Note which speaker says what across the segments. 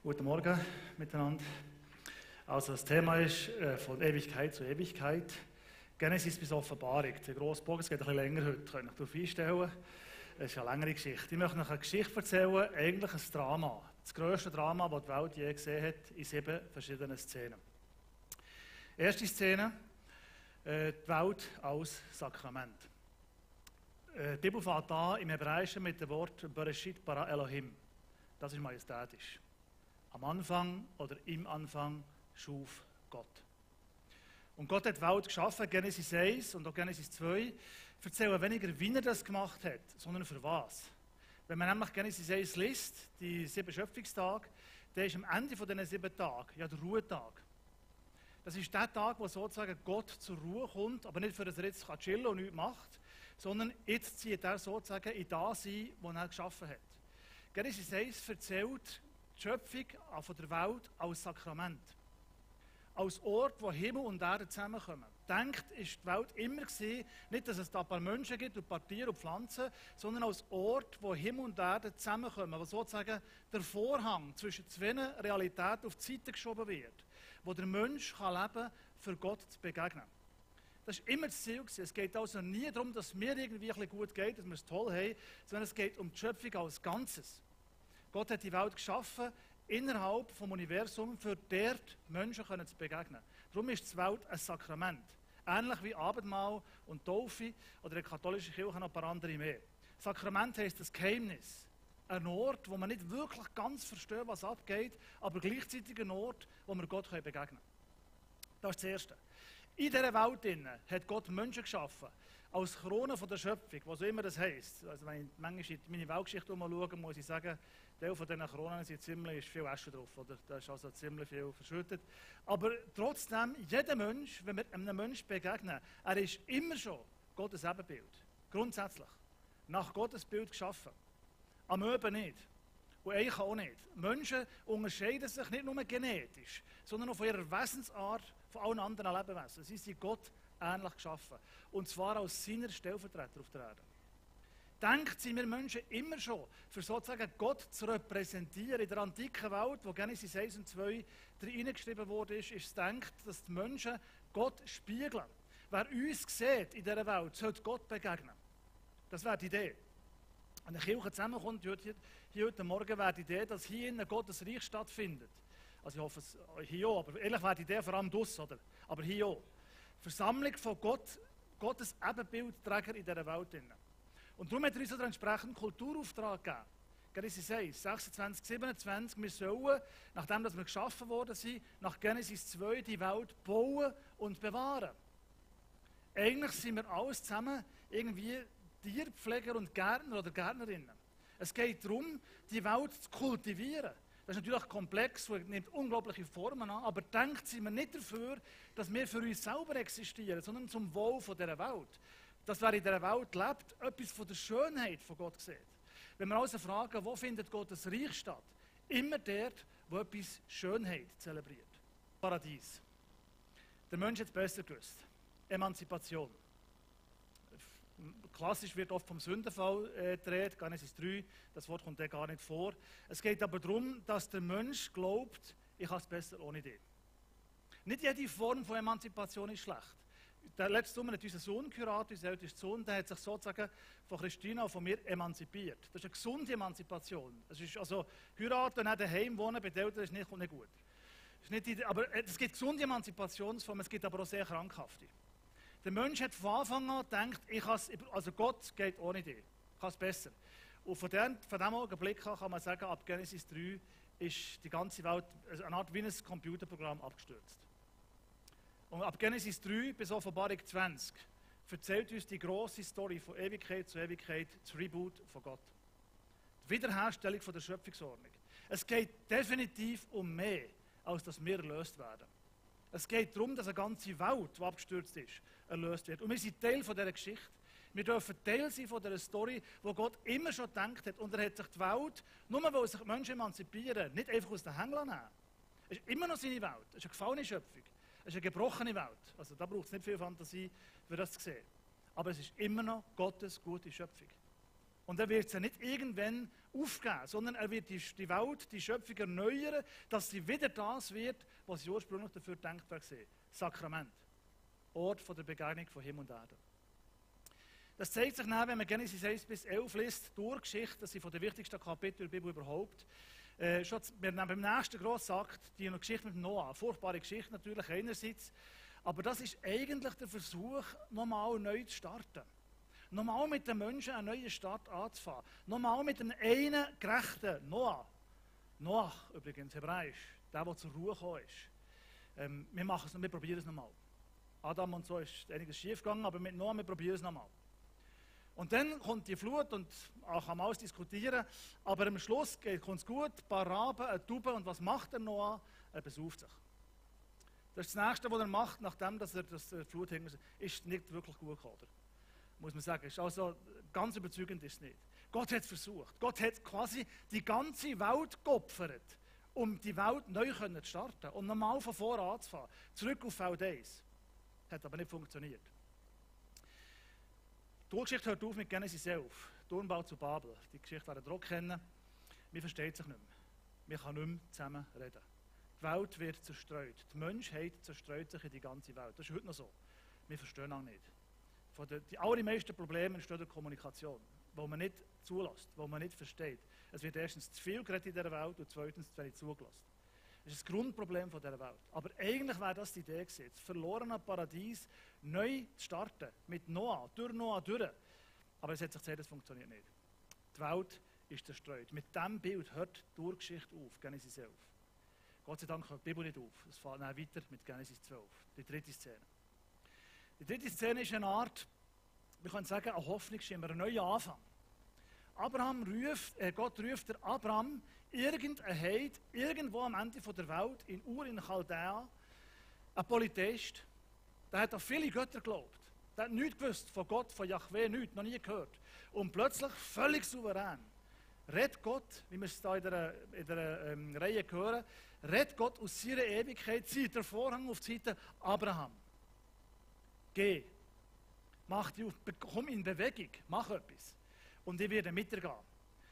Speaker 1: Guten Morgen miteinander. Also das Thema ist von Ewigkeit zu Ewigkeit. Genesis bis Offenbarung. Der grosse Bogen, es geht ein bisschen länger heute, kann ich darauf einstellen. Es ist eine längere Geschichte. Ich möchte euch eine Geschichte erzählen, eigentlich ein Drama. Das grösste Drama, das die Welt je gesehen hat, in 7 verschiedenen Szenen. Erste Szene, die Welt als Sakrament. Die Bibel fängt an im Hebräischen mit dem Wort Bereshit bara Elohim. Das ist majestätisch. Am Anfang oder im Anfang schuf Gott. Und Gott hat die Welt geschaffen, Genesis 1 und auch Genesis 2 erzählen weniger, wie er das gemacht hat, sondern für was. Wenn man nämlich Genesis 1 liest, die 7 Schöpfungstage, dann ist am Ende von diesen 7 Tagen ja der Ruhetag. Das ist der Tag, wo sozusagen Gott zur Ruhe kommt, aber nicht für das er jetzt chillen und nichts macht, sondern jetzt zieht er sozusagen in das ein, was er geschaffen hat. Genesis 1 erzählt die Schöpfung von der Welt als Sakrament. Als Ort, wo Himmel und Erde zusammenkommen. Denkt ist die Welt immer gewesen, nicht, dass es da ein paar Menschen gibt und ein paar Tiere und Pflanzen, sondern als Ort, wo Himmel und Erde zusammenkommen, wo sozusagen der Vorhang zwischen zwei Realitäten auf die Seite geschoben wird, wo der Mensch kann leben, für Gott zu begegnen. Das war immer das Ziel gewesen. Es geht also nie darum, dass mir irgendwie ein bisschen gut geht, dass wir es toll haben, sondern es geht um die Schöpfung als Ganzes. Gott hat die Welt geschaffen, innerhalb des Universums, für dort Menschen zu begegnen. Darum ist die Welt ein Sakrament. Ähnlich wie Abendmahl und Taufe oder in der katholischen Kirche noch ein paar andere mehr. Sakrament heisst das Geheimnis. Ein Ort, wo man nicht wirklich ganz versteht, was abgeht, aber gleichzeitig ein Ort, wo wir Gott begegnen können. Das ist das Erste. In dieser Welt hat Gott Menschen geschaffen, als Krone der Schöpfung, was auch immer das heisst. Also wenn ich manchmal in meine Weltgeschichte schaue, muss ich sagen, Teil von diesen Kronen ist viel Asche drauf, oder? Da ist also ziemlich viel verschüttet. Aber trotzdem, jeder Mensch, wenn wir einem Menschen begegnen, er ist immer schon Gottes Ebenbild. Grundsätzlich. Nach Gottes Bild geschaffen. Amöben nicht. Und Eichen auch nicht. Menschen unterscheiden sich nicht nur genetisch, sondern auch von ihrer Wesensart von allen anderen Lebewesen. Sie sind Gott ähnlich geschaffen. Und zwar als seiner Stellvertreter auf der Erde. Denkt sind wir Menschen immer schon, für sozusagen Gott zu repräsentieren. In der antiken Welt, wo Genesis 1 und 2 hineingeschrieben wurde, ist es gedacht, dass die Menschen Gott spiegeln. Wer uns sieht in dieser Welt, sollte Gott begegnen. Das wäre die Idee. Wenn eine Kirche zusammenkommt, hier heute Morgen wäre die Idee, dass hier in Gottes Reich stattfindet. Also ich hoffe es hier auch, aber ehrlich wäre die Idee vor allem das, oder? Aber hier auch. Versammlung von Gott, Gottes Ebenbildträger in dieser Welt. Und darum hat er uns einen entsprechenden Kulturauftrag gegeben. Genesis 1, 26, 27, wir sollen, nachdem wir geschaffen worden sind, nach Genesis 2 die Welt bauen und bewahren. Eigentlich sind wir alles zusammen irgendwie Tierpfleger und Gärtner oder Gärtnerinnen. Es geht darum, die Welt zu kultivieren. Das ist natürlich komplex und nimmt unglaubliche Formen an, aber denkt sind wir nicht dafür, dass wir für uns selber existieren, sondern zum Wohl dieser Welt. Dass wer in dieser Welt lebt, etwas von der Schönheit von Gott sieht. Wenn wir also fragen, wo findet Gottes Reich statt? Immer dort, wo etwas Schönheit zelebriert. Paradies. Der Mensch hat es besser gewusst. Emanzipation. Klassisch wird oft vom Sündenfall geredet, Genesis 3, das Wort kommt gar nicht vor. Es geht aber darum, dass der Mensch glaubt, ich kann es besser ohne dich. Nicht jede Form von Emanzipation ist schlecht. Der letzte Sommer hat unser Sohn geheiratet, unser ältester Sohn, der hat sich sozusagen von Christina und von mir emanzipiert. Das ist eine gesunde Emanzipation. Es ist also heiraten und dann daheim wohnen bei den Eltern ist nicht gut. Aber es gibt gesunde Emanzipationsformen, es gibt aber auch sehr krankhafte. Der Mensch hat von Anfang an gedacht, also Gott geht ohne dich, ich kann es besser. Und von diesem Augenblick an kann man sagen, ab Genesis 3 ist die ganze Welt eine Art wie ein Computerprogramm abgestürzt. Und ab Genesis 3 bis Offenbarung 20 erzählt uns die grosse Story von Ewigkeit zu Ewigkeit, das Reboot von Gott. Die Wiederherstellung von der Schöpfungsordnung. Es geht definitiv um mehr, als dass wir erlöst werden. Es geht darum, dass eine ganze Welt, die abgestürzt ist, erlöst wird. Und wir sind Teil von dieser Geschichte. Wir dürfen Teil sein von dieser Story, wo Gott immer schon gedacht hat. Und er hat sich die Welt, nur weil sich die Menschen emanzipieren, nicht einfach aus den Händen nehmen. Es ist immer noch seine Welt. Es ist eine gefallene Schöpfung. Es ist eine gebrochene Welt. Also da braucht es nicht viel Fantasie, für das zu sehen. Aber es ist immer noch Gottes gute Schöpfung. Und er wird sie nicht irgendwann aufgeben, sondern er wird die Welt, die Schöpfung erneuern, dass sie wieder das wird, was sie ursprünglich dafür gedacht war. Sakrament. Ort von der Begegnung von Himmel und Erde. Das zeigt sich dann, wenn man Genesis 1 bis 11 liest, durch Geschichte, das sind von den wichtigsten Kapiteln der Bibel überhaupt. Schon beim nächsten grossen Akt, die Geschichte mit Noah, eine furchtbare Geschichte natürlich einerseits, aber das ist eigentlich der Versuch, nochmal neu zu starten. Nochmal mit den Menschen einen neuen Start anzufangen. Nochmal mit dem einen gerechten Noah. Noach übrigens, hebräisch, der zur Ruhe gekommen ist. Wir probieren es nochmal. Adam und so ist einiges schief gegangen, aber mit Noah, wir probieren es nochmal. Und dann kommt die Flut und auch kann man alles diskutieren, aber am Schluss kommt es gut, ein paar Raben, eine Taube und was macht der Noah? Er besauft sich. Das ist das Nächste, was er macht, nachdem dass er das Flut hinter ist nicht wirklich gut gekommen, oder? Muss man sagen. Ist also, ganz überzeugend ist es nicht. Gott hat es versucht. Gott hat quasi die ganze Welt geopfert, um die Welt neu zu starten und normal von vorne anzufangen. Zurück auf Feld 1. Hat aber nicht funktioniert. Die Urgeschichte hört auf mit Genesis 11, Turmbau zu Babel. Die Geschichte werden ihr auch kennen. Man versteht sich nicht mehr. Man kann nicht mehr zusammen reden. Die Welt wird zerstreut. Die Menschheit zerstreut sich in die ganze Welt. Das ist heute noch so. Wir verstehen auch nicht. Die allermeisten Probleme entstehen durch Kommunikation, die man nicht zulässt, die man nicht versteht. Es wird erstens zu viel geredet in dieser Welt und zweitens zu wenig zugelassen. Das ist das Grundproblem dieser Welt. Aber eigentlich wäre das die Idee gewesen, das verlorene Paradies neu zu starten, mit Noah, durch. Aber es hat sich gezeigt, das funktioniert nicht. Die Welt ist zerstreut. Mit diesem Bild hört die Urgeschichte auf, Genesis 11. Gott sei Dank hört die Bibel nicht auf. Es fährt dann weiter mit Genesis 12, die dritte Szene. Die dritte Szene ist eine Art, wir können sagen, ein Hoffnungsschimmer, ein neuer Anfang. Gott ruft der Abraham, irgendein Heid, irgendwo am Ende der Welt, in Ur in Chaldea, ein Polytheist, der hat an viele Götter geglaubt. Der hat nichts gewusst von Gott, von Jahwe, nichts, noch nie gehört. Und plötzlich, völlig souverän, redet Gott, wie wir es hier in der Reihe hören, redet Gott aus seiner Ewigkeit, zieht der Vorhang auf die Seite Abraham. Geh, mach dich auf, komm in Bewegung, mach etwas. Und ich werde mit dir gehen.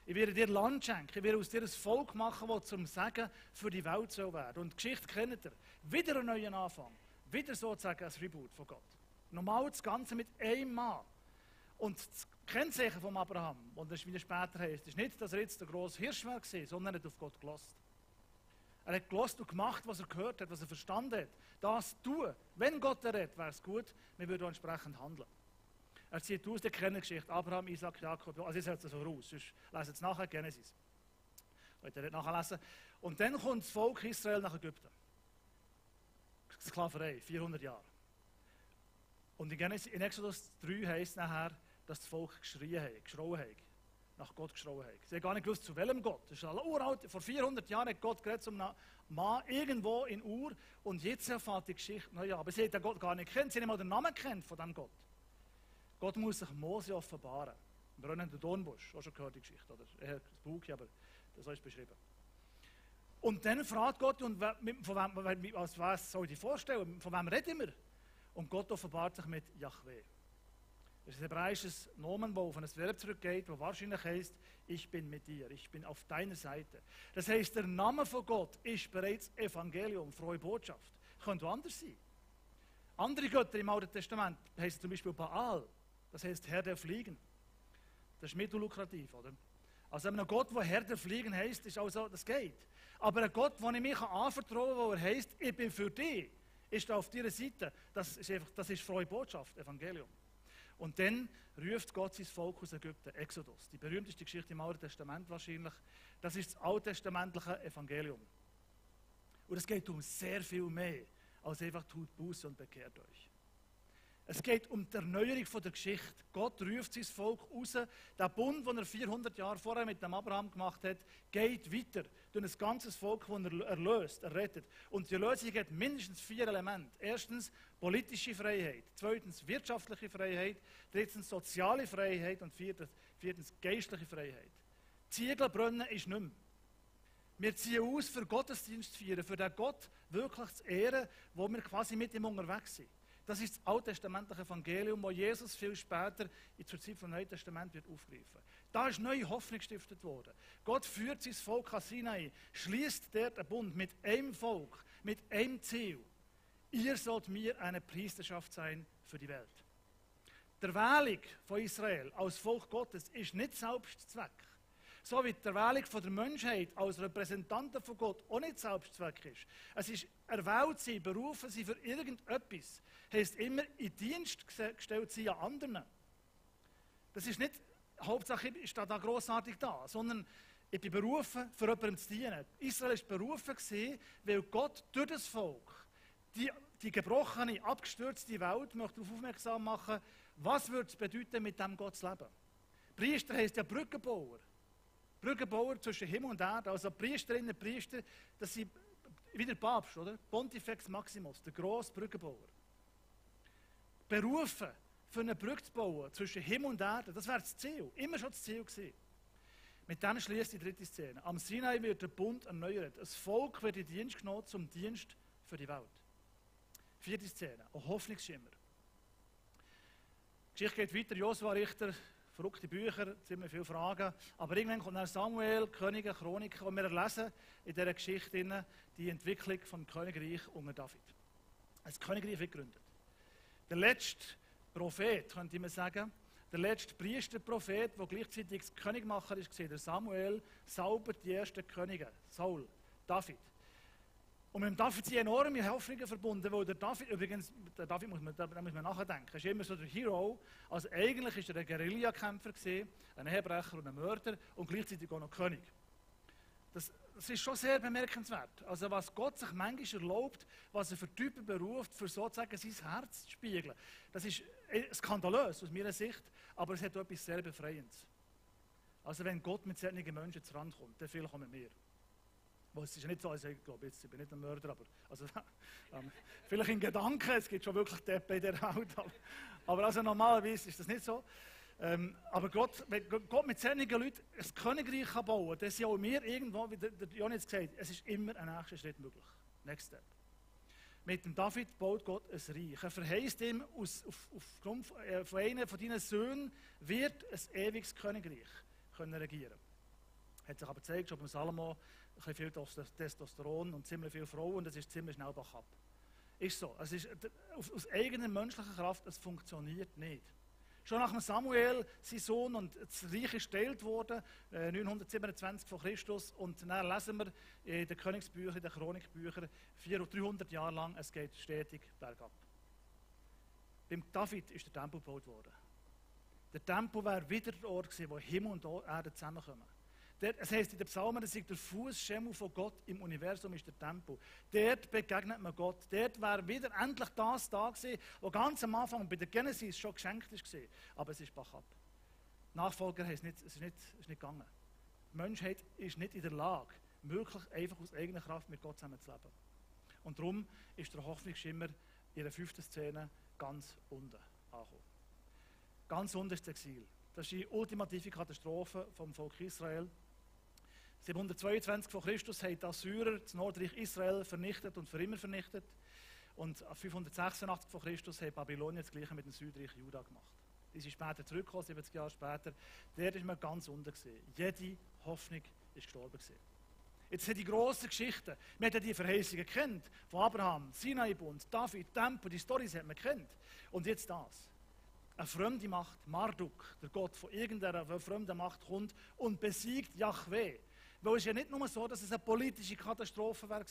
Speaker 1: Ich werde dir Land schenken, ich werde aus dir ein Volk machen, das zum Segen für die Welt soll werden. Und die Geschichte kennt ihr. Wieder einen neuen Anfang. Wieder sozusagen ein Reboot von Gott. Normal das Ganze mit einem Mann. Und das Kennzeichen von Abraham, und das, wie er später heißt, ist nicht, dass er jetzt der grosse Hirsch war, sondern er hat auf Gott gehört. Er hat gehört und gemacht, was er gehört hat, was er verstanden hat. Das tun. Wenn Gott redet, wäre es gut, wir würden entsprechend handeln. Er zieht aus der Geschichte Abraham, Isaac, Jakob, also ich setze es so raus, sonst lesen es nachher Genesis. Könnt ihr nicht nachlesen. Und dann kommt das Volk Israel nach Ägypten. Sklaverei, 400 Jahre. Und in Exodus 3 heisst es nachher, dass das Volk geschrauen hat, nach Gott geschrauen hat. Sie haben gar nicht gewusst, zu welchem Gott. Das ist uralt. Vor 400 Jahren hat Gott geredet zum Mann irgendwo in Ur und jetzt erfährt die Geschichte neu an. Aber sie haben den Gott gar nicht kennt, sie haben nicht mal den Namen kennt von diesem Gott. Gott muss sich Mose offenbaren. Im brennenden Dornbusch, auch schon gehört die Geschichte, oder? Eher das Buch, aber das ist beschrieben. Und dann fragt Gott, und was soll ich vorstellen? Von wem reden wir? Und Gott offenbart sich mit Jahwe. Das ist ein hebräisches Nomen, das auf ein Verb zurückgeht, das wahrscheinlich heißt, ich bin mit dir, ich bin auf deiner Seite. Das heißt, der Name von Gott ist bereits Evangelium, frohe Botschaft. Könnte auch anders sein. Andere Götter im Alten Testament heißen zum Beispiel Baal. Das heißt Herr der Fliegen. Das ist mittellukrativ, oder? Also ein Gott, der Herr der Fliegen heisst, ist also, das geht. Aber ein Gott, den ich mich anvertrauen kann, wo er heisst, ich bin für dich, ist auf deiner Seite. Das ist frohe Botschaft, Evangelium. Und dann ruft Gott sein Volk aus Ägypten, Exodus. Die berühmteste Geschichte im Alten Testament wahrscheinlich. Das ist das alttestamentliche Evangelium. Und es geht um sehr viel mehr, als einfach tut Buße und bekehrt euch. Es geht um die Erneuerung der Geschichte. Gott ruft sein Volk raus. Der Bund, den er 400 Jahre vorher mit dem Abraham gemacht hat, geht weiter durch ein ganzes Volk, das er erlöst, errettet. Und die Lösung hat mindestens 4 Elemente. Erstens politische Freiheit, zweitens wirtschaftliche Freiheit, drittens soziale Freiheit und viertens geistliche Freiheit. Ziegel brennen ist nicht mehr. Wir ziehen aus, für Gottesdienst zu feiern, für den Gott wirklich zu ehren, wo wir quasi mit ihm unterwegs sind. Das ist das alttestamentliche Evangelium, das Jesus viel später zur Zeit vom Neuen Testament wird aufgreifen. Da ist neue Hoffnung gestiftet worden. Gott führt sein Volk an Sinai, schließt dort einen Bund mit einem Volk, mit einem Ziel. Ihr sollt mir eine Priesterschaft sein für die Welt. Der Wählung von Israel als Volk Gottes ist nicht Selbstzweck. So wie die Erwählung von der Menschheit als Repräsentanten von Gott auch nicht Selbstzweck ist. Es ist erwählt sein, berufen sein für irgendetwas. Heißt immer in Dienst gestellt sein an anderen. Das ist nicht, Hauptsache ich stehe da grossartig da, sondern ich bin berufen, für jemandem zu dienen. Israel ist berufen gewesen, weil Gott durch das Volk die gebrochene, abgestürzte Welt möchte darauf aufmerksam machen, was würde es bedeuten, mit dem Gott zu leben. Priester heisst ja Brückenbauer. Brückenbauer zwischen Himmel und Erde. Also Priesterinnen und Priester, das sind wie der Papst, oder? Pontifex Maximus, der grosse Brückenbauer. Berufen, für eine Brücke zu bauen zwischen Himmel und Erde, das wäre das Ziel. Immer schon das Ziel gewesen. Mit dem schließt die dritte Szene. Am Sinai wird der Bund erneuert. Das Volk wird in Dienst genommen zum Dienst für die Welt. Vierte Szene, ein Hoffnungsschimmer. Die Geschichte geht weiter, Josua, Richter, verrückte Bücher, ziemlich viele Fragen. Aber irgendwann kommt dann Samuel, Könige, Chroniken, und wir lesen in dieser Geschichte die Entwicklung vom Königreich unter David. Das Königreich wird gegründet. Der letzte Prophet, könnte man sagen, der letzte Priesterprophet, der gleichzeitig das Königmacher ist, der Samuel, salbert die ersten Könige, Saul, David. Und mit dem David sind enorme Hoffnungen verbunden, weil der David, übrigens, da muss man nachdenken, ist immer so der Hero, also eigentlich war er ein Guerillakämpfer, ein Ehebrecher und ein Mörder und gleichzeitig auch noch König. Das ist schon sehr bemerkenswert. Also was Gott sich manchmal erlaubt, was er für Typen beruft, für sozusagen sein Herz zu spiegeln, das ist skandalös aus meiner Sicht, aber es hat auch etwas sehr Befreiendes. Also wenn Gott mit solchen Menschen zu Rand kommt, dann vielleicht auch mit mir. Es ist nicht so, also ich glaube, jetzt, ich bin nicht ein Mörder, aber also, vielleicht in Gedanken, es gibt schon wirklich Deppen in der Welt, aber also normalerweise ist das nicht so. Aber wenn Gott mit solchen Leuten ein Königreich kann bauen kann, dann sind auch wir irgendwo, wie der Jon jetzt gesagt hat, es ist immer ein nächster Schritt möglich. Next step. Mit dem David baut Gott ein Reich. Er verheißt ihm, aufgrund von einem von deinen Söhnen wird ein ewiges Königreich können regieren. Hat sich aber gezeigt, schon beim Salomo, ein bisschen viel Testosteron und ziemlich viele Frauen, und es ist ziemlich schnell bachab. Ist so. Es ist aus eigener menschlicher Kraft, es funktioniert nicht. Schon nach dem Samuel, sein Sohn, und das Reich ist geteilt worden, 927 vor Christus, und dann lesen wir in den Königsbüchern, in den Chronikbüchern, 300 Jahre lang, es geht stetig bergab. Beim David ist der Tempel gebaut worden. Der Tempel wäre wieder der Ort gewesen, wo Himmel und Erde zusammenkommen. Es heisst in den Psalmen, das ist der Fußschemel von Gott im Universum, ist der Tempel. Dort begegnet man Gott. Dort wäre wieder endlich das da gewesen, was ganz am Anfang bei der Genesis schon geschenkt war. Aber es ist bachab. Nachfolger heisst nicht, es ist nicht gegangen. Die Menschheit ist nicht in der Lage, wirklich einfach aus eigener Kraft mit Gott zusammenzuleben. Und darum ist der Hoffnungsschimmer in der 5. Szene ganz unten angekommen. Ganz unten ist das Exil. Das ist die ultimative Katastrophe vom Volk Israel. 722 vor Christus haben die Assyrer das Nordreich Israel vernichtet und für immer vernichtet. Und 586 vor Christus haben Babylonier das Gleiche mit dem Südreich Juda gemacht. Die sind später zurückgekommen, 70 Jahre später. Dort ist man ganz unten gesehen. Jede Hoffnung ist gestorben gewesen. Jetzt sind die grossen Geschichten. Wir haben die Verheißungen kennt von Abraham, Sinai-Bund, David, Tempel, die Storys hat man kennt. Und jetzt das. Eine fremde Macht, Marduk, der Gott von irgendeiner fremden Macht, kommt und besiegt Jahwe. Weil es ja nicht nur so, dass es eine politische Katastrophe wäre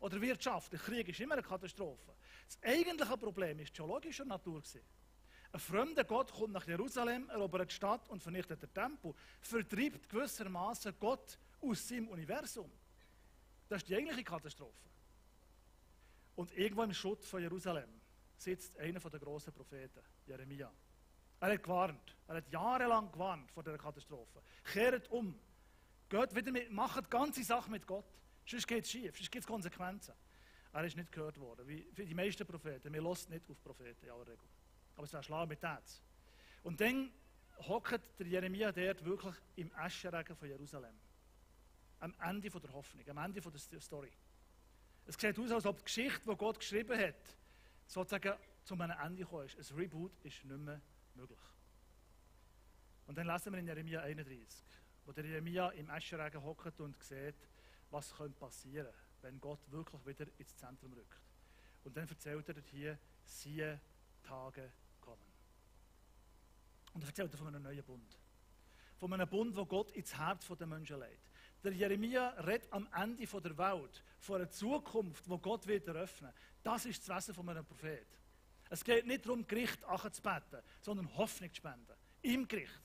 Speaker 1: oder Wirtschaft. Der Krieg ist immer eine Katastrophe. Das eigentliche Problem ist geologischer Natur gewesen. Ein fremder Gott kommt nach Jerusalem, erobert die Stadt und vernichtet den Tempel, vertreibt gewissermaßen Gott aus seinem Universum. Das ist die eigentliche Katastrophe. Und irgendwo im Schutt von Jerusalem sitzt einer der grossen Propheten, Jeremia. Er hat gewarnt. Er hat jahrelang gewarnt vor dieser Katastrophe. Kehrt um. Geht wieder mit, macht die ganze Sache mit Gott. Sonst geht es schief, sonst gibt es Konsequenzen. Er ist nicht gehört worden, wie die meisten Propheten. Wir hören nicht auf Propheten in aller Regel. Aber es wäre schlau mit Täts. Und dann hockt der Jeremia dort wirklich im Aschenregen von Jerusalem. Am Ende der Hoffnung, am Ende der Story. Es sieht aus, als ob die Geschichte, die Gott geschrieben hat, sozusagen zu einem Ende gekommen ist. Ein Reboot ist nicht mehr möglich. Und dann lesen wir in Jeremia 31, wo der Jeremia im Eschenregen hockt und sieht, was passieren könnte, wenn Gott wirklich wieder ins Zentrum rückt. Und dann erzählt er dort hier, siehe, Tage kommen. Und er erzählt von einem neuen Bund. Von einem Bund, wo Gott ins Herz der Menschen legt. Der Jeremia redet am Ende der Welt von einer Zukunft, wo Gott wird eröffnen. Das ist das Wesen von einem Prophet. Es geht nicht darum, Gericht anzubeten, sondern Hoffnung zu spenden. Im Gericht.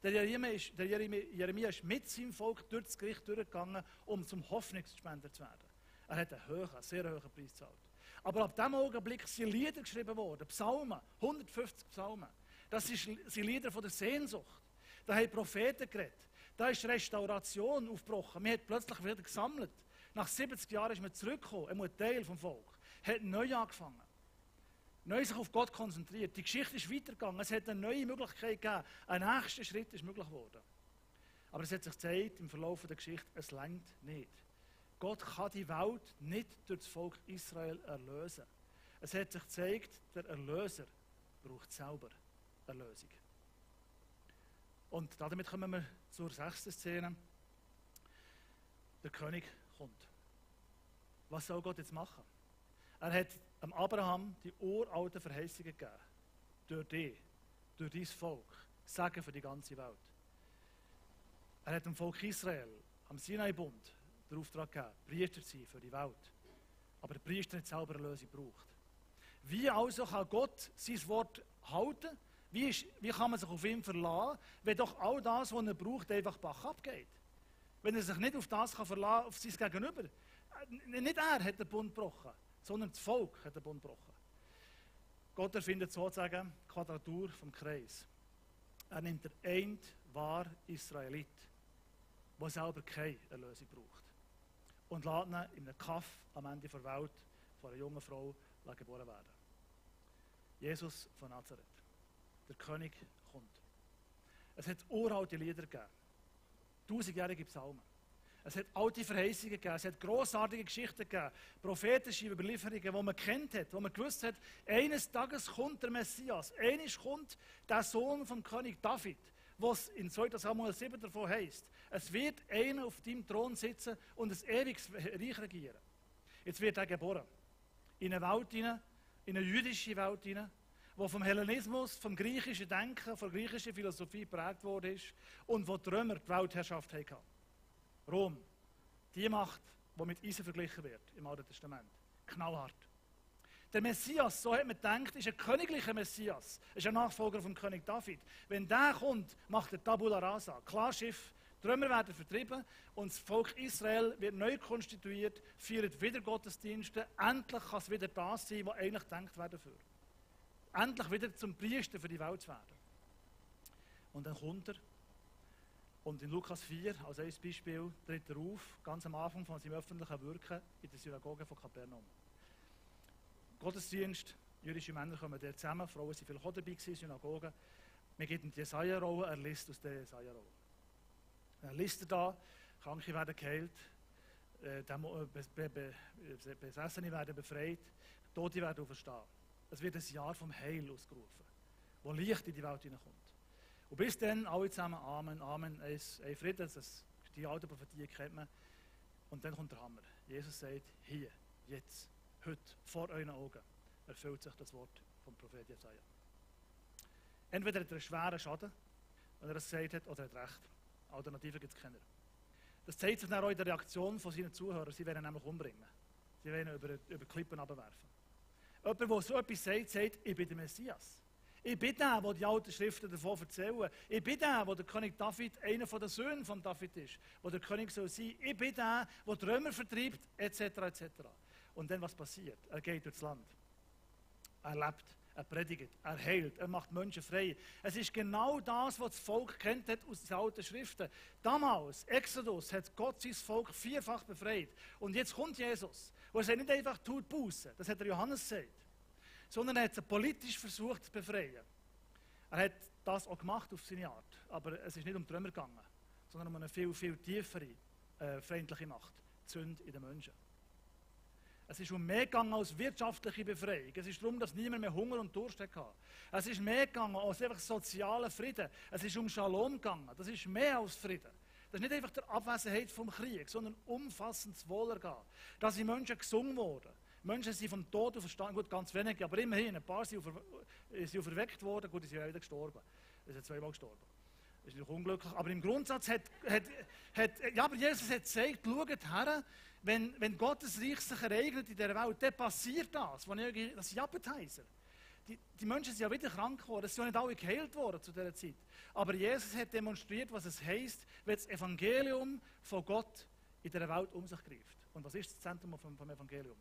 Speaker 1: Der Jeremia ist mit seinem Volk durch das Gericht durchgegangen, um zum Hoffnungsspender zu werden. Er hat einen sehr hohen Preis gezahlt. Aber ab diesem Augenblick sind Lieder geschrieben worden, Psalmen, 150 Psalmen. Das sind Lieder von der Sehnsucht. Da haben Propheten geredet. Da ist Restauration aufgebrochen. Man hat plötzlich wieder gesammelt. Nach 70 Jahren ist man zurückgekommen, ein Teil vom Volk. Hat neu angefangen. Neu sich auf Gott konzentriert. Die Geschichte ist weitergegangen. Es hat eine neue Möglichkeit gegeben. Ein nächster Schritt ist möglich geworden. Aber es hat sich gezeigt im Verlauf der Geschichte, es reicht nicht. Gott kann die Welt nicht durch das Volk Israel erlösen. Es hat sich gezeigt, der Erlöser braucht selber Erlösung. Und damit kommen wir zur 6. Szene. Der König kommt. Was soll Gott jetzt machen? Er hat dem Abraham die uralten Verheißungen gegeben. Durch dich, durch dein Volk. Segen für die ganze Welt. Er hat dem Volk Israel, am Sinai-Bund, den Auftrag gegeben, Priester zu sein für die Welt. Aber der Priester hat selber eine Lösung gebraucht. Wie also kann Gott sein Wort halten? Wie kann man sich auf ihn verlassen, wenn doch all das, was er braucht, einfach Bach abgeht? Wenn er sich nicht auf das kann verlassen, auf sein Gegenüber. Nicht er hat den Bund gebrochen, sondern das Volk hat den Bund gebrochen. Gott erfindet sozusagen die Quadratur vom Kreis. Er nimmt den einen wahren Israelit, der selber keine Erlösung braucht. Und lässt ihn in einem Kaff am Ende der Welt von einer jungen Frau geboren werden. Jesus von Nazareth. Der König kommt. Es hat uralte Lieder gegeben. 1000-jährige Psalmen. Es hat alte Verheißungen gegeben. Es hat grossartige Geschichten gegeben. Prophetische Überlieferungen, die man kennt hat, wo man gewusst hat, eines Tages kommt der Messias. Eines kommt der Sohn vom König David, was in 2. Samuel 7 davon heißt. Es wird einer auf deinem Thron sitzen und ein ewiges Reich regieren. Jetzt wird er geboren. In eine Welt hinein, in eine jüdische Welt hinein, wo vom Hellenismus, vom griechischen Denken, von der griechischen Philosophie geprägt worden ist und wo die Römer die Weltherrschaft hatten. Rom, die Macht, die mit Eisen verglichen wird im Alten Testament. Knallhart. Der Messias, so hat man gedacht, ist ein königlicher Messias, ist ein Nachfolger vom König David. Wenn der kommt, macht er Tabula Rasa, Klarschiff, die Römer werden vertrieben und das Volk Israel wird neu konstituiert, feiert wieder Gottesdienste, endlich kann es wieder das sein, was eigentlich gedacht werden dafür. Endlich wieder zum Priester für die Welt zu werden. Und dann kommt er. Und in Lukas 4, als ein Beispiel, tritt er auf, ganz am Anfang von seinem öffentlichen Wirken in der Synagoge von Kapernaum. Gottesdienst, jüdische Männer kommen dort zusammen, Frauen sind vielleicht auch dabei gewesen, Synagoge. Man gibt ihm die Jesaja-Rolle, er liest aus der Jesaja-Rolle. Dann liest er da, Kranke werden geheilt, Besessene werden befreit, Tote werden auferstehen. Es wird ein Jahr vom Heil ausgerufen, wo Licht in die Welt hineinkommt. Und bis dann alle zusammen Amen, Amen, ein Frieden, die alte Prophetie kennt man. Und dann kommt der Hammer. Jesus sagt, hier, jetzt, heute, vor euren Augen, erfüllt sich das Wort vom Prophet Jesaja. Entweder hat er einen schweren Schaden, wenn er das gesagt hat, oder er hat recht. Alternativen gibt es keine. Das zeigt sich dann auch in der Reaktion von seinen Zuhörern. Sie werden ihn nämlich umbringen. Sie werden ihn über Klippen abwerfen. Jemand, der so etwas sagt, ich bin der Messias. Ich bin der die alten Schriften davon erzählen. Ich bin der König David, einer der Söhne von David ist, der der König soll sein. Ich bin der die Römer vertreibt, etc., etc. Und dann was passiert? Er geht durchs Land. Er lebt, er predigt, er heilt, er macht Menschen frei. Es ist genau das, was das Volk kennt hat aus den alten Schriften. Damals, Exodus, hat Gott sein Volk vierfach befreit. Und jetzt kommt Jesus. Und er sagt nicht einfach, tut Buße, das hat der Johannes gesagt, sondern er hat sie politisch versucht zu befreien. Er hat das auch gemacht auf seine Art, aber es ist nicht um die Römer gegangen, sondern um eine viel, viel tiefere feindliche Macht, die Sünde in den Menschen. Es ist um mehr gegangen als wirtschaftliche Befreiung. Es ist darum, dass niemand mehr Hunger und Durst hatte. Es ist mehr gegangen als einfach sozialer Frieden. Es ist um Shalom gegangen. Das ist mehr als Frieden. Das ist nicht einfach die Abwesenheit vom Krieg, sondern umfassendes Wohlergehen. Da sind Menschen gesungen worden. Menschen sind vom Tod auferstanden, gut, ganz wenige, aber immerhin, ein paar sind auferweckt worden, gut, die sind auch wieder gestorben. Sie sind zweimal gestorben. Das ist natürlich unglücklich, aber im Grundsatz aber Jesus hat gesagt, schaut her, wenn Gottes Reich sich ereignet in dieser Welt, dann passiert das. Das sind Appetizer. Die Menschen sind ja wieder krank geworden, es sind ja nicht alle geheilt worden zu dieser Zeit. Aber Jesus hat demonstriert, was es heisst, wenn das Evangelium von Gott in dieser Welt um sich greift. Und was ist das Zentrum vom Evangelium?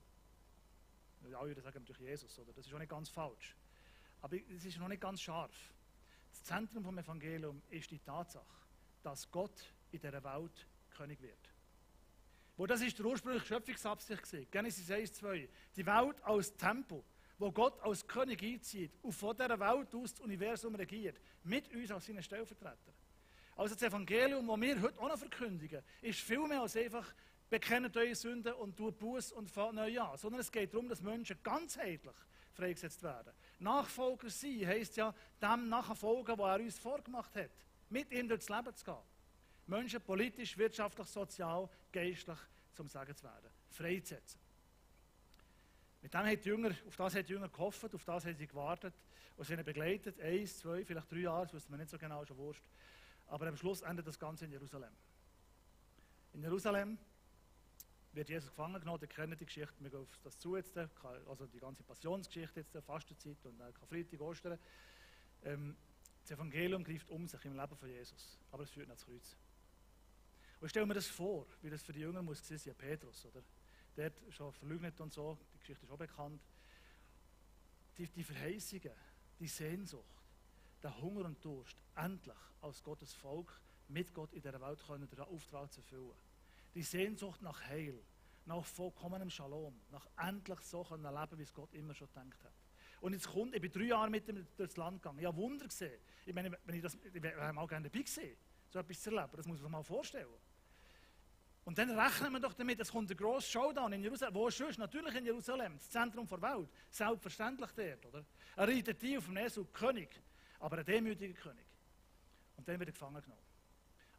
Speaker 1: Alle sagen natürlich Jesus, oder? Das ist auch nicht ganz falsch. Aber es ist noch nicht ganz scharf. Das Zentrum vom Evangelium ist die Tatsache, dass Gott in dieser Welt König wird. Wo das ist der ursprüngliche Schöpfungsabsicht gewesen. Genesis 1,2. Die Welt als Tempel, wo Gott als König einzieht und von dieser Welt aus das Universum regiert, mit uns als seinen Stellvertreter. Also das Evangelium, das wir heute auch noch verkündigen, ist viel mehr als einfach bekennt eure Sünden und tut Buß und fangt neu an. Sondern es geht darum, dass Menschen ganzheitlich freigesetzt werden. Nachfolger sein heisst ja, dem nachfolgen, was er uns vorgemacht hat. Mit ihm durchs Leben zu gehen. Menschen politisch, wirtschaftlich, sozial, geistlich zum Segen zu werden. Freizusetzen. Mit dem hat die Jünger, auf das haben die Jünger gehofft, auf das haben sie gewartet und sie haben begleitet, 1, 2, vielleicht 3 Jahre, das wissen wir nicht so genau, schon wurscht. Aber am Schluss endet das Ganze in Jerusalem. In Jerusalem wird Jesus gefangen genommen, ihr kennt die Geschichte, wir gehen auf das zu jetzt, also die ganze Passionsgeschichte jetzt, Fastenzeit und Karfreitag, Ostern. Das Evangelium greift um sich im Leben von Jesus, aber es führt nach dem Kreuz. Und ich stelle mir das vor, wie das für die Jünger muss gewesen sein, Petrus, oder? Der hat schon verleugnet und so, die Geschichte ist auch bekannt. Die Verheißungen, die Sehnsucht, der Hunger und Durst, endlich als Gottes Volk mit Gott in dieser Welt können, den Auftrag zu erfüllen. Die Sehnsucht nach Heil, nach vollkommenem Shalom, nach endlich so können leben, wie es Gott immer schon gedacht hat. Und jetzt kommt, ich bin 3 Jahre mit ihm durchs Land gegangen, ich habe Wunder gesehen. Ich meine, ich wäre auch gerne dabei gewesen, so etwas zu erleben, das muss man sich mal vorstellen. Und dann rechnen wir doch damit, es kommt ein grosser Showdown in Jerusalem. Wo ist es? Natürlich in Jerusalem, das Zentrum der Welt. Selbstverständlich dort, oder? Er reitet die auf dem Esel, König, aber ein demütiger König. Und dann wird er gefangen genommen.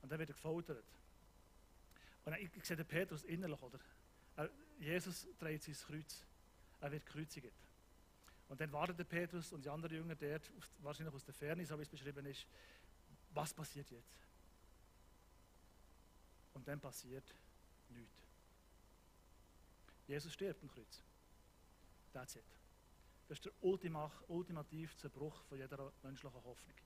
Speaker 1: Und dann wird er gefoltert. Und ich sehe den Petrus innerlich, oder? Jesus trägt sein Kreuz. Er wird gekreuzigt. Und dann wartet der Petrus und die anderen Jünger dort, wahrscheinlich aus der Ferne, so wie es beschrieben ist, was passiert jetzt? Und dann passiert nichts. Jesus stirbt am Kreuz. That's it. Das ist der ultimative Zerbruch von jeder menschlichen Hoffnung.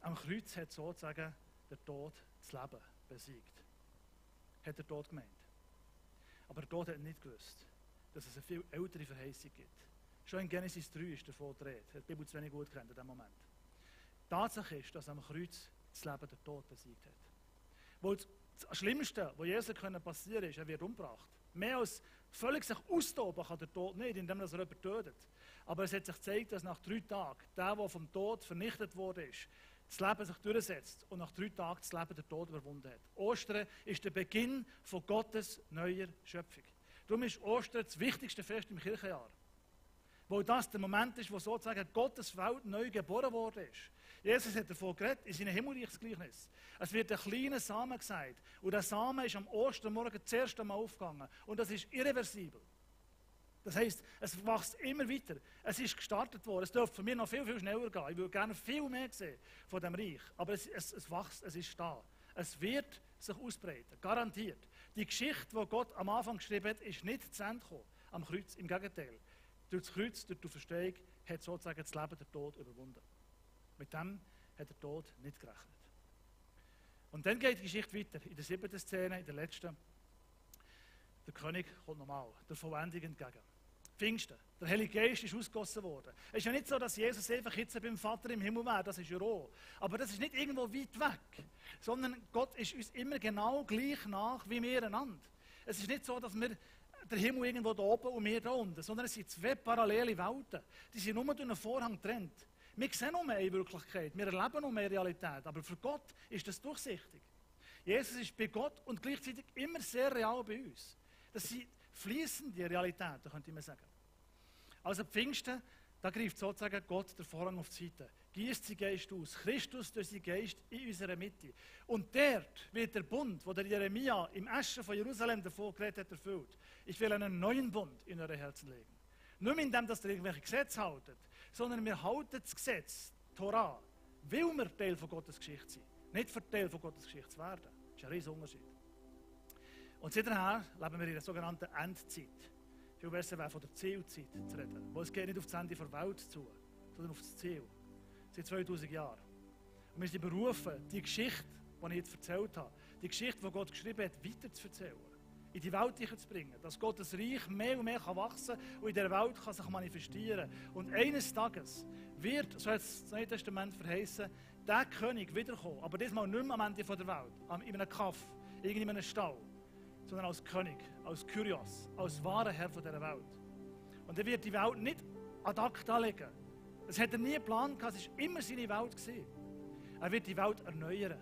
Speaker 1: Am Kreuz hat sozusagen der Tod das Leben besiegt. Hat der Tod gemeint. Aber der Tod hat nicht gewusst, dass es eine viel ältere Verheißung gibt. Schon in Genesis 3 ist davon die Rede. Hat die Bibel zu wenig gut kennt in diesem Moment. Die Tatsache ist, dass am Kreuz das Leben der Tod besiegt hat. Weil das Schlimmste, was Jesus passieren kann, ist, er wird umgebracht. Mehr als völlig sich austoben kann der Tod nicht, indem er jemanden tötet. Aber es hat sich gezeigt, dass nach 3 Tagen der vom Tod vernichtet wurde, das Leben sich durchsetzt und nach 3 Tagen das Leben der Tod überwunden hat. Ostern ist der Beginn von Gottes neuer Schöpfung. Darum ist Ostern das wichtigste Fest im Kirchenjahr. Weil das der Moment ist, wo sozusagen Gottes Welt neu geboren worden ist. Jesus hat davon geredet, in seinem Himmelreichsgleichnis. Es wird ein kleiner Samen gesagt. Und der Samen ist am Ostermorgen das erste Mal aufgegangen. Und das ist irreversibel. Das heisst, es wächst immer weiter. Es ist gestartet worden. Es dürfte von mir noch viel, viel schneller gehen. Ich würde gerne viel mehr sehen von dem Reich. Aber es wächst, es ist da. Es wird sich ausbreiten. Garantiert. Die Geschichte, die Gott am Anfang geschrieben hat, ist nicht zu Ende gekommen. Am Kreuz. Im Gegenteil. Durch das Kreuz, durch die Verstehung, hat sozusagen das Leben der Tod überwunden. Mit dem hat der Tod nicht gerechnet. Und dann geht die Geschichte weiter. In der 7. Szene, in der letzten. Der König kommt nochmal, der Vollendung entgegen. Pfingsten. Der Heilige Geist ist ausgegossen worden. Es ist ja nicht so, dass Jesus einfach jetzt beim Vater im Himmel wäre, das ist ja roh. Aber das ist nicht irgendwo weit weg, sondern Gott ist uns immer genau gleich nach wie wir einander. Es ist nicht so, dass wir der Himmel irgendwo da oben und wir da unten, sondern es sind 2 parallele Welten. Die sind nur durch einen Vorhang getrennt. Wir sehen nur eine Wirklichkeit, wir erleben nur eine Realität, aber für Gott ist das durchsichtig. Jesus ist bei Gott und gleichzeitig immer sehr real bei uns. Das sind fließende Realität, könnte man sagen. Also Pfingsten, da greift sozusagen Gott den Vorhang auf die Seite. Gießt sein Geist aus. Christus durch seinen Geist in unserer Mitte. Und dort wird der Bund, wo der Jeremia im Eschen von Jerusalem davon geredet hat, erfüllt. Ich will einen neuen Bund in eure Herzen legen. Nicht mehr indem, dass ihr irgendwelche Gesetze haltet, sondern wir halten das Gesetz, die Torah, weil wir Teil von Gottes Geschichte sind. Nicht für Teil von Gottes Geschichte zu werden. Das ist ein riesiger Unterschied. Und seitdem leben wir in der sogenannten Endzeit. Viel besser wäre von der Zielzeit zu reden. Wo es geht nicht auf das Ende der Welt zu, sondern auf das Ziel. Seit 2000 Jahren. Und wir sind berufen, die Geschichte, die ich jetzt erzählt habe, die Geschichte, die Gott geschrieben hat, weiter zu erzählen. In die Welt zu bringen. Dass Gottes Reich mehr und mehr wachsen kann und in dieser Welt kann sich manifestieren. Und eines Tages wird, so hat das Neue Testament verheißen, der König wiederkommen. Aber diesmal nicht mehr am Ende der Welt, in einem Kaff, in einem Stall, sondern als König, als Kyrios, als wahrer Herr dieser Welt. Und er wird die Welt nicht ad acta legen. Das hat er nie geplant, es war immer seine Welt. Er wird die Welt erneuern,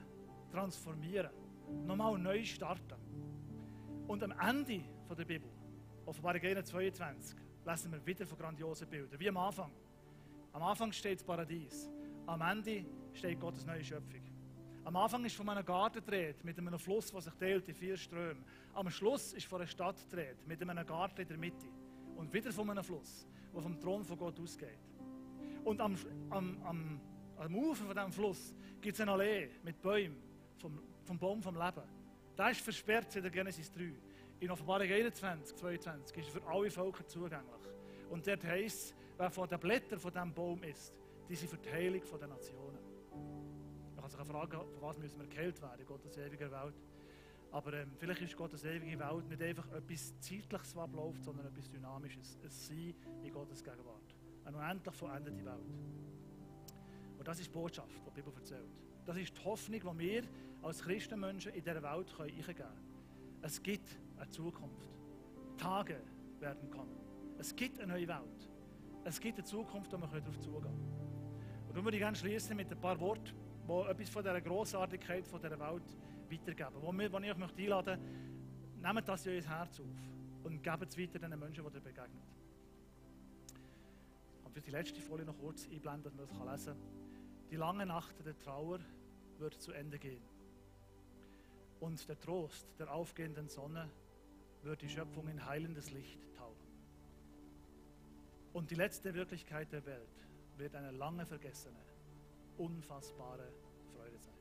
Speaker 1: transformieren, nochmal neu starten. Und am Ende der Bibel, Offenbarung 21, lesen wir wieder von grandiosen Bildern, wie am Anfang. Am Anfang steht das Paradies, am Ende steht Gottes neue Schöpfung. Am Anfang ist von einem Garten gedreht, mit einem Fluss, der sich teilt in 4 Ströme. Am Schluss ist von einer Stadt gedreht, mit einem Garten in der Mitte. Und wieder von einem Fluss, der vom Thron von Gott ausgeht. Und am Ufer von diesem Fluss gibt es eine Allee mit Bäumen, vom Baum vom Leben. Der ist versperrt in der Genesis 3. In Offenbarung 21, 22 ist für alle Völker zugänglich. Und dort heisst es, wer von den Blättern von diesem Baum isst, die sind für die Heilung der Nationen. Man kann sich fragen, von was müssen wir geheilt werden, Gottes ewiger Welt. Aber vielleicht ist Gottes ewige Welt nicht einfach etwas Zeitliches, was abläuft, sondern etwas Dynamisches. Ein Sein in Gottes Gegenwart. Eine unendlich vollendete Welt. Und das ist die Botschaft, die die Bibel erzählt. Das ist die Hoffnung, die wir als Christenmenschen in dieser Welt eingeben können. Es gibt eine Zukunft. Tage werden kommen. Es gibt eine neue Welt. Es gibt eine Zukunft, wo wir darauf zugehen können. Und nun würde ich gerne schließen mit ein paar Worten, die etwas von dieser Grossartigkeit dieser Welt weitergeben. Wo ich euch einladen möchte, nehmt das in euer Herz auf und gebt es weiter den Menschen, die ihr begegnet. Und für die letzte Folie noch kurz einblenden, dass man das lesen kann. Die lange Nacht der Trauer wird zu Ende gehen. Und der Trost der aufgehenden Sonne wird die Schöpfung in heilendes Licht tauchen. Und die letzte Wirklichkeit der Welt wird eine lange vergessene, unfassbare Freude sein.